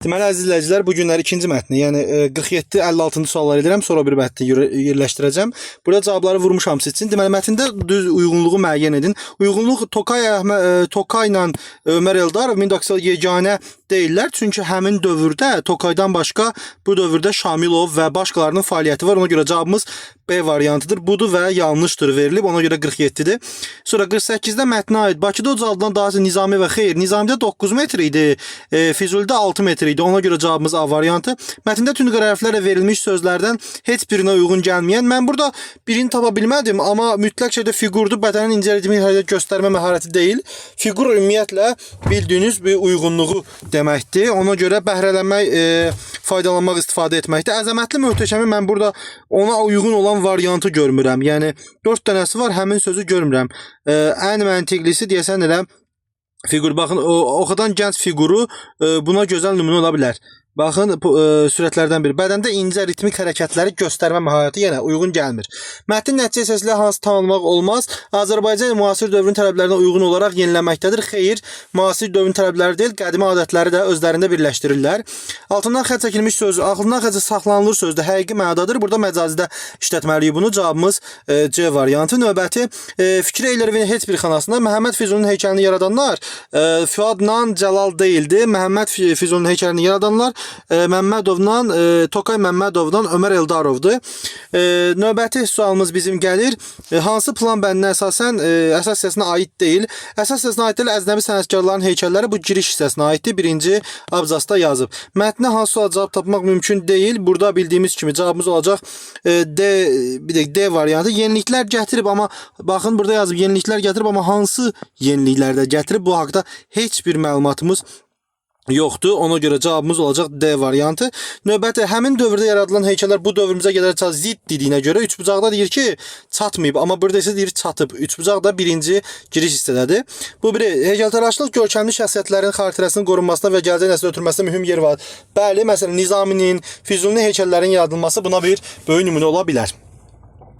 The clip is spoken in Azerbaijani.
Deməli, əziz izləyicilər, bu günlər ikinci mətni, yəni 47-56-cı suallar edirəm, sonra bir mətni yerləşdirəcəm. Burada cavabları vurmuşam siz üçün. Deməli, mətndə düz uyğunluğu müəyyən edin. Uyğunluq Tokayla Ömər Eldarov 1900 yeganə deyillər. Çünki həmin dövrdə Tokaydan başqa bu dövrdə Şamilov və başqalarının fəaliyyəti var. Ona görə cavabımız B variantıdır. Budur və yanlışdır verilib. Ona görə 47-dir. Sonra 48-də mətnə aid Bakıda ucaldılan daha Nizami və xeyr. Nizamidə 9 metr idi. Füzulidə 6 metr idi. Ona görə cavabımız A variantı. Mətndə tünd hərflərlə verilmiş sözlərdən heç birinə uyğun gəlməyən. Mən burada birini tapa bilmədim, amma mütləq şəkildə fiqurdur. Bədənin incə ritmi hərəkət göstərmə məharəti deyil. Fiqur ümumiyyətlə bildiyiniz bir uyğunluğu deməkdir. Ona görə bəhrələnmək, faydalanmaq, istifadə etməkdir. Əzəmətli, möhtəşəmi mən burada ona uyğun olan variantı görmürəm. Yəni 4 dənəsi var, həmin sözü görmürəm. Ən məntiqlisi deyəsən elə fiqur. Baxın, o oxudan gənc fiquru buna gözəl nümunə ola bilər. Baxın, sürətlərdən biri. Bədəndə incə ritmik hərəkətləri göstərmə məharəti yenə uyğun gəlmir. Mətnin nəticə hissəsilə hansı tamamlamaq olmaz? Azərbaycan müasir dövrün tələblərinə uyğun olaraq yenilənməkdədir. Xeyr, müasir dövrün tələbləri deyil, qədimi adətləri də özlərində birləşdirirlər. Altından xətt çəkilmiş söz, altından xətt saxlanılır sözdə həqiqi mənadadır. Burada məcazidə işlətməliyik bunu. Cavabımız C variantı. Növbəti Fikri Eylərovun heç bir xanasında Məhəmməd Füzulinin heykəlini yaradanlar Fuadla Cəlal deyildi. Məhəmməd Füzulinin heykəlini yaradanlar Məmmədovla Tokay Məmmədovla Ömər Eldarovdur. Növbəti sualımız bizim gəlir. Hansı plan bəndinə əsasən əsas hissəsinə aid deyil? Əsas hissəsinə aid deyil, əcnəbi sənətkarların heykəlləri bu giriş hissəsinə aiddir. Birinci abzasda yazıb. Mətnə hansı suala cavab tapmaq mümkün deyil. Burada bildiyimiz kimi cavabımız olacaq D, bir dəqiqə, D variantı. Yeniliklər gətirib, amma baxın burada yazıb yeniliklər gətirib, amma hansı yeniliklər də gətirib, bu haqda heç bir məlumatımız yoxdur. Ona görə cavabımız olacaq D variantı. Növbəti həmin dövrdə yaradılan heykəllər bu dövrümüzə qədər zidd dediyinə görə üçbucaqda deyir ki, çatmayıb, amma burada isə deyir çatıb. Üçbucaq da birinci giriş hissədədir. Bu biri heykəltaraşlıq görkəmli şəxsiyyətlərin xatirəsinin qorunmasına və gələcək nəslə ötürməsinə mühüm yer var. Bəli, məsələn Nizaminin, Füzulinin heykəllərinin yaradılması buna bir böyük nümunə ola bilər.